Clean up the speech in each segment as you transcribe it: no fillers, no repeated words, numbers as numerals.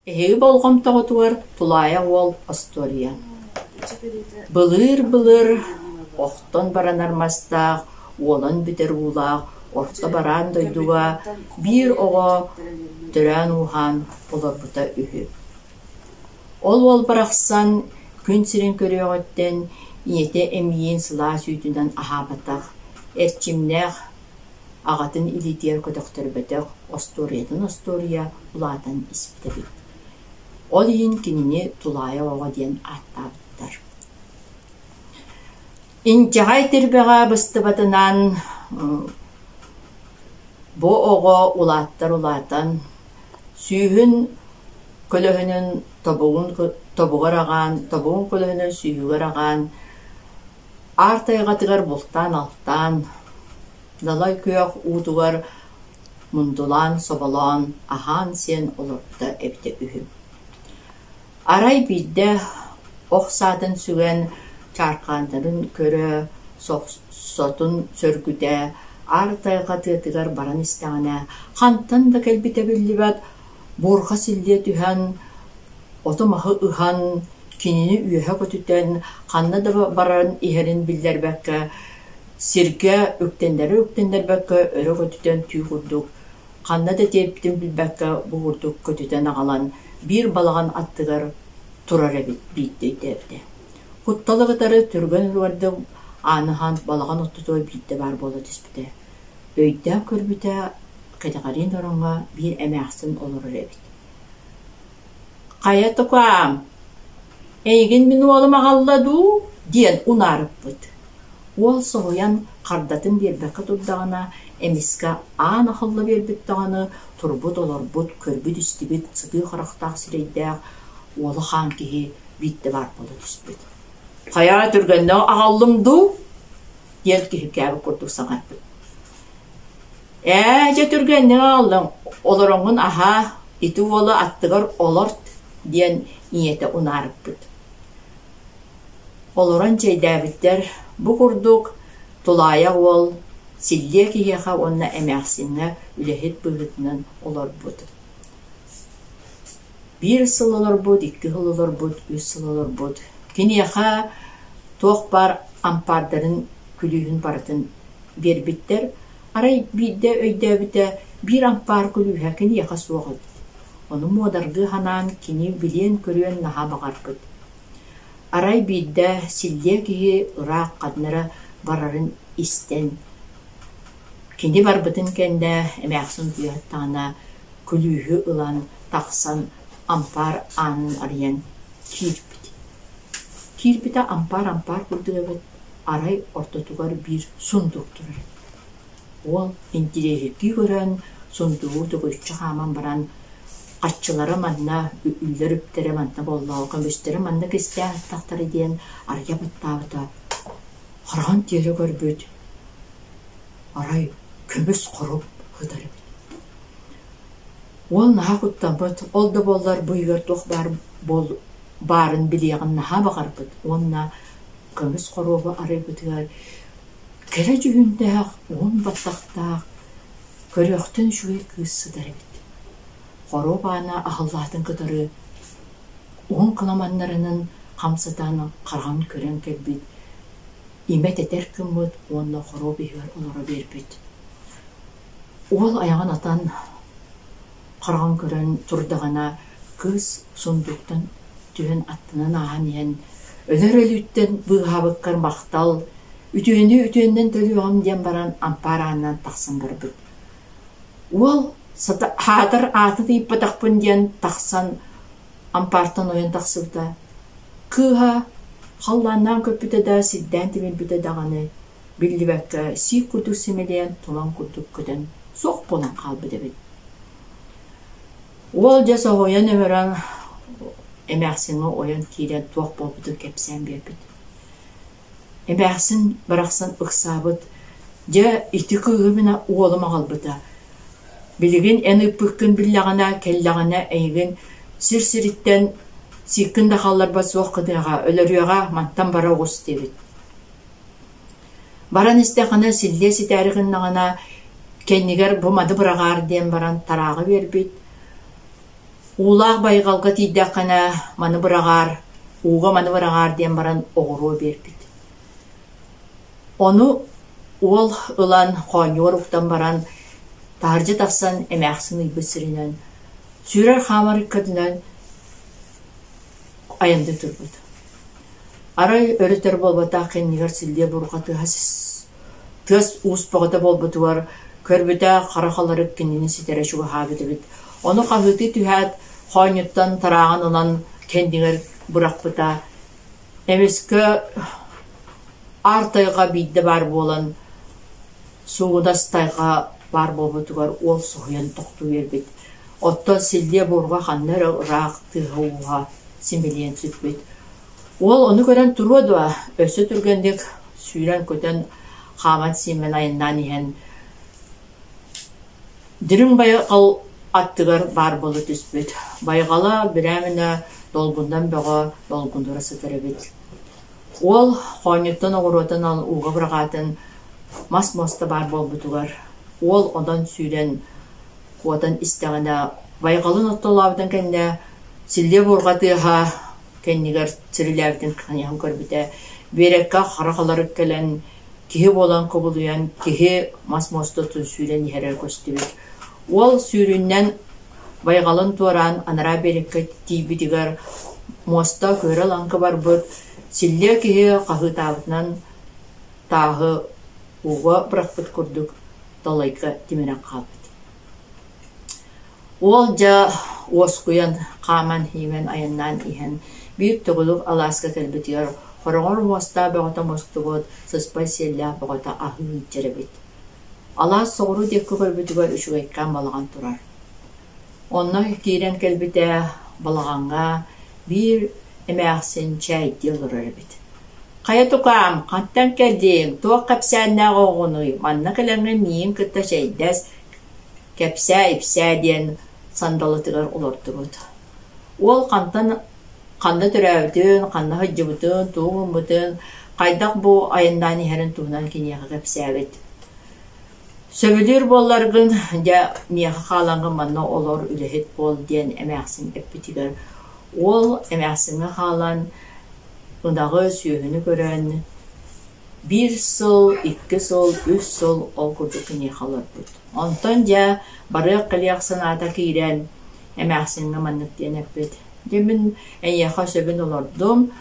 Эһиги болҕомтоҕутугар Тулаайах уол остуоруйа Былыыр-былыр охтон баранар мастаах, уолан бүтэр уулаах орто бараан дойдуга биир оҕо төрөөн-ууһаан олорбута үһү. Ол уол барахсан күн сирин көрүөҕүттэн ийэтэ эмиийин сылаас үүтүнэн аһаабатах, эрчимнээх аҕатын илиитигэр көтөхтөрбөтөх остуоруйатын остуоруйа улаатан испит эбит. Ол иһин кинини Тулаайах оҕо диэн ааттаабыттар. Инчэҕэй тирбэҕэ быстыбатынан бу оҕо улааттар улаатан, сүүһүн көлөһүнүн тобугун тобугар аҕаан, тобугун көлөһүнүн сүүһүгэр аҕаан, аар тайҕатыгар бултаан-алтаан, далай күөх уутугар мундулаан, соболоон, аһаан-сиэн олорбута эбитэ үһү. Арай биирдэ ох саатын сүгэн чааркааннарын көрө, сохсотун сөргүтэ, аар тайҕа тыатыгар баран истэҕинэ, хантан да кэлбитэ биллибэт, буурҕа силлиэ түһэн, оту-маһы ыһан, кинини үөһэ көтүтэн, ханна да баран иһэрин биллэрбэккэ, сиргэ үктэннэрэ-үктэннэрбэккэ өрө көтүтэн түү курдук ханна да тиэрпитин билбэккэ бу курдук көтүтэн аҕалан биир балаҕан аттыгар турар эбит биирдэ өйдөөбүтэ. Кутталы кытары түргэн үлүгэрдик ааныһан балаҕан ортотугар биирдэ баар буола түспүтэ. Өйдөөн көрбүтэ кэтэҕэриин ороҥҥо биир эмээхсин олорор эбит. «Хайа тукаам, эйигин мин уолум аҕалла дуу?» диэн унаарыппыт. Уол соһуйан хардатын биэрбэккэ турдаҕына, эмискэ аан аһылла биэрбит даҕаны, турбут-олорбут, көрбүт-истибит сытыы харахтаах сирэйдээх уола хаан киһи биирдэ баар буола түспүт. «Хайа, түргэнник аҕаллым дуу?» диэн киһиргээбит курдук саҥарбыт. «Ээ, дьэ түргэнник аҕаллыҥ, олороҥҥун аһаа, ити уолу аттыгар олорт» диэн ийэтэ унаарыппыт. Олорон чэйдээбиттэр, бу курдук тулаайах уол силлиэ киһиэхэ уонна эмээхсиҥҥэ үлэһит быһыытынан олорбут. Биир сыл олорбут, икки сыл олорбут, үс сыл олорбут. Киниэхэ туох баар ампаардарын күлүүһүн барытын биэрбиттэр. Арай биирдэ өйдөөбүтэ, биир ампаар күлүүһэ киниэхэ суох эбит. Ону муодаргыы санаан кини билиэн-көрүөн наһаа баҕарбыт. Арай биирдэ силлиэ киһи ыраах ханна эрэ барарын истэн, кини барбытын кэннэ эмээхсин утуйа сыттаҕына күлүүһү ылан тахсан ампаар аанын арыйан киирбит. Киирбитэ ампаар ампаар курдук эбит, арай ортотугар биир сундук турар эбит. Уол интириэһиргии көрөн, сундугу төгүрүччү хааман баран хаччылара манна, үллэр үптэрэ манна буоллаҕа, көмүстэрэ манна кистээн аттахтара диэн арыйа баттаабыта, хараҕын тиэрэ көрбүт, арай көмүс хоруоп сытар эбит. Уол наһаа куттаммыт, ол да буоллар бу иһигэр туох баар буол баарын билиэҕин наһаа баҕарбыт уонна көмүс хоруобу арыйбытыгар кэрэ дьүһүндээх, уһун баттахтаах, көрүөхтэн үчүгэй кыыс сытар эбит. Хоруоп аана аһыллаатын кытары уһун кыламаннарынан хамсатан хараҕын көрөн кэлбит, имэ тэтэр гыммыт уонна хоруоп иһигэр олоро биэрбит. Уол айаҕын атан, хараҕын көрөн турдаҕына, кыыс сундууктан түһэн аттынан ааһан иһэн, өлөр өлүүттэн быыһаабыккар махтал, үтүөнү үтүөннэн төлүөҕүм диэн баран ампаар аанынан тахсан барбыт. Уол саатар аатын ыйыппатахпын диэн тахсан ампаартан ойон тахсыбыта. Кыыһа халлааннаан көппүтэ да, сирдээн тимирбитэ даҕаны биллибэккэ сиик курдук симэлийэн, туман курдук көтөн суох буолан хаалбыт эбит. Уол дьэ соһуйан-өмүрэн эмээхсиҥҥэ ойон киирэн туох буолбутун кэпсээн биэрбит. Эмээхсин барахсан ыксаабыт, дьэ ити кыыһы мин уолум аҕалбыта. Билигин эн ыыппыккын биллэҕинэ, кэллэҕинэ эйигин сир-сириттэн сииккин да хаалларбат суох гыныаҕа, өлөрүөҕэ, мантан бара оҕус диэбит. Баран истэххинэ силлиэ ситээри гыннаҕына, кэннигэр бу маны быраҕаар диэн баран тарааҕы биэрбит. Уулаах байҕалга тиийдэххинэ маны быраҕаар, ууга маны быраҕаар диэн баран оҕуруо биэрбит. Ону уол ылан хоонньугар уктан баран таһырдьа тахсан эмээхсин ыйбыт сиринэн сүүрэр-хаамар ыккатынан айанныы турбут. Арай өрүтэр буолбатах кэннигэр силлиэ бурҕа тыаһа тыас уус бөҕөтө буолбутугар көрбүтэ хара халарык кинини ситэрэ чугаһаабыт эбит. Ону хаһыытыы түһээт, хоонньуттан тарааҕын ылан кэннигэр бырахпыта. Эмискэ аар тайҕа биирдэ баар буолан, суугунас тайҕа баар буолбутугар уол соһуйан тохтуу биэрбит. Оттон силлиэ буурҕа ханна эрэ ыраах тыаһа-ууһа симэлийэн сүппүт. Уол ону көрөн туруо дуо, өссө түргэнник сүүрэн-көтөн, хааман-сиимэн айаннаан иһэн Дириҥ байҕал аттыгар баар буола түспүт. Байҕала бирээминэ долгуннан бөҕө долгунура сытар эбит. Уол хоонньуттан оҕуруотун ууга быраҕаатын мас муоста баар буолбутугар уол онон сүүрэн куотан истэҕинэ байҕалын оттолообутун кэннэ силлиэ буурҕа тыаһа кэннигэр сирилээбитин хайыһан көрбүтэ биэрэккэ хара халарык кэлэн киһи буолан кубулуйан киһи мас муостатын сүүрэн иһэрэ көстүбүт. Уол сүүрүннэн байҕалын туораан анараа биэрэккэ тиийбитигэр муоста күөрэ-лаҥкы барбыт, силлиэ киһи хаһыытаабытынан тааһы ууга бырахпыт курдук далайга тимирэн хаалбыт. Уол дьэ уоскуйан, хааман-иимэн айаннаан иһэн биир төгүрүк алааска кэлбитигэр хороҕор муостаах бөҕөтө мустубут, сыспай сиэллээх бөҕөтө аһыы илдьэр эбит. Алаас соҕуруу диэки көрбүтүгэр үчүгэйкээн балаҕан турар. Онно киирэн кэлбитэ балаҕаҥҥа биир эмээхсин чээйдии олорор эбит. «Хайа тукаам, хантан кэллиҥ, туох кэпсээннээх оҕоҕунуй, манна кэлэҥҥин миигин кытта чэйдэс, кэпсээ-ипсээ» диэн сандалытыгар олордубут. Уол хантан ханна төрөөбүтүн, ханна сылдьыбытын, тугу гыммытын, хайдах бу айаннаан иһэрин туһунан киниэхэ кэпсээбит. Сөбүлүүр буолларгын, дьэ, миэхэ хаалаҥҥын манна олор, үлэһит буол диэн эмээхсин эппитигэр, уол эмээхсиҥҥэ хаалан, ынаҕы, сүөһүнү көрөн, биир сыл, икки сыл, үс сыл ол курдук киниэхэ олорбут. Онтон дьэ, барыах-кэлиэх санаата киирэн, эмээхсиҥҥэ маннык диэн эппит: «Дьэ, мин эйиэхэ сөбүн олордум,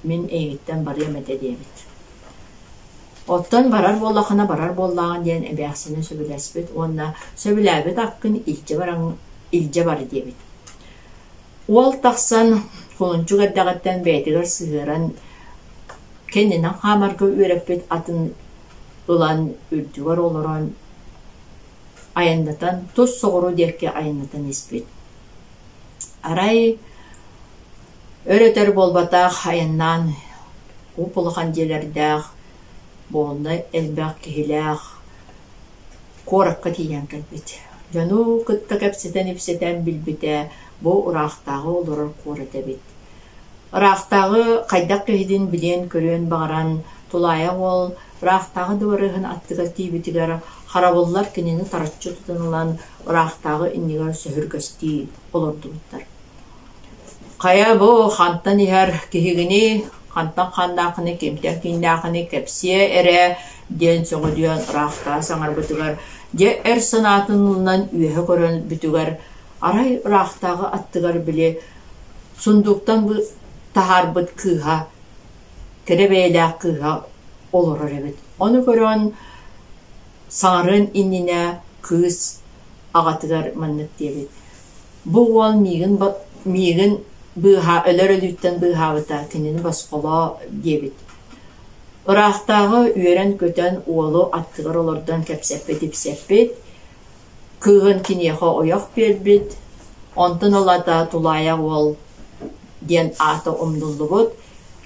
мин эйигиттэн барыам этэ» диэбит. Оттон барар буоллаххына барар буоллаҕын диэн эмээхсинэ сөбүлэспит уонна сөбүлээбит аккын илдьэ баран илдьэ бар диэбит. Уол тахсан кулунчук эрдэҕиттэн бэйэтигэр сыһыаран кэннинэн хаамарга үөрэппит атын ылан үрдүгэр олорон айаннатан тус соҕуруу диэки айаннатан испит. Арай өр-өтөр буолбатах айаннаан уп-улахан дьиэлэрдээх, буолунай элбэх киһилээх куоракка тиийэн кэлбит. Дьону кытта кэпсэтэн-ипсэтэн билбитэ бу ыраахтааҕы олорор куорат эбит. Ыраахтааҕы хайдах киһитин билиэн-көрүөн баҕаран, тулаайах уол ыраахтааҕы дыбарыаһын аттыгар тиийбитигэр харабыллар кинини тараччы тутан ылан ыраахтааҕы иннигэр сөһүргэстии олордубуттар. Хайа бу хантан иһэр киһигиний, хантан хааннааххыный, кимтэн кииннээххиний кэпсиэ эрэ диэн сөҕүдүйэн ыраахтаа саҥарбытыгар, дьэ эр санаатын ылынан үөһэ көрөн бүтүгэр арай ыраахтааҕы аттыгар били сундууктан таһаарбыт кыыһа, кэрэ бэйэлээх кыыһа олорор эбит. Ону көрөн саҥарыан иннинэ кыыс аҕатыгар маннык диэбит: Бу уол миигин миигин быыһаа өлөр өлүүттэн быыһаабыта, кинини босхолоо диэбит. Ыраахтааҕы үөрэн-көтөн уолу аттыгар олордон кэпсэппит-ипсэппит, кыыһын киниэхэ ойох биэрбит, онтон ылата тулаайах уол диэн аата умнуллубут,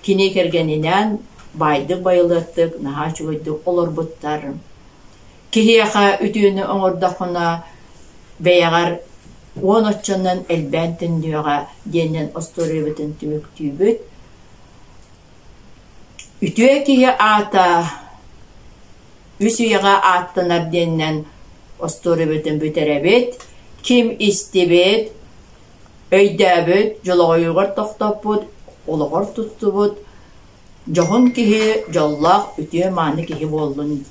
кини кэргэнинээн баайдык-байылыаттык наһаа үчүгэйдик олорбуттар. Киһиэхэ үтүөнү оҥордоххуна бэйэҕэр уон оччонон элбээн төннүөҕэ диэнинэн остуоруйабытын түмүктүүбүт. Үтүө киһи аата үс үйэҕэ ааттанар диэнинэн остуоруйабытын бүтэрэбит. Ким истибит? Өйдөөбүт, дьолоҕойугар тохтоппут, олоҕор туттубут дьоһун киһи, дьоллоох, үтүө-мааны киһи буоллун.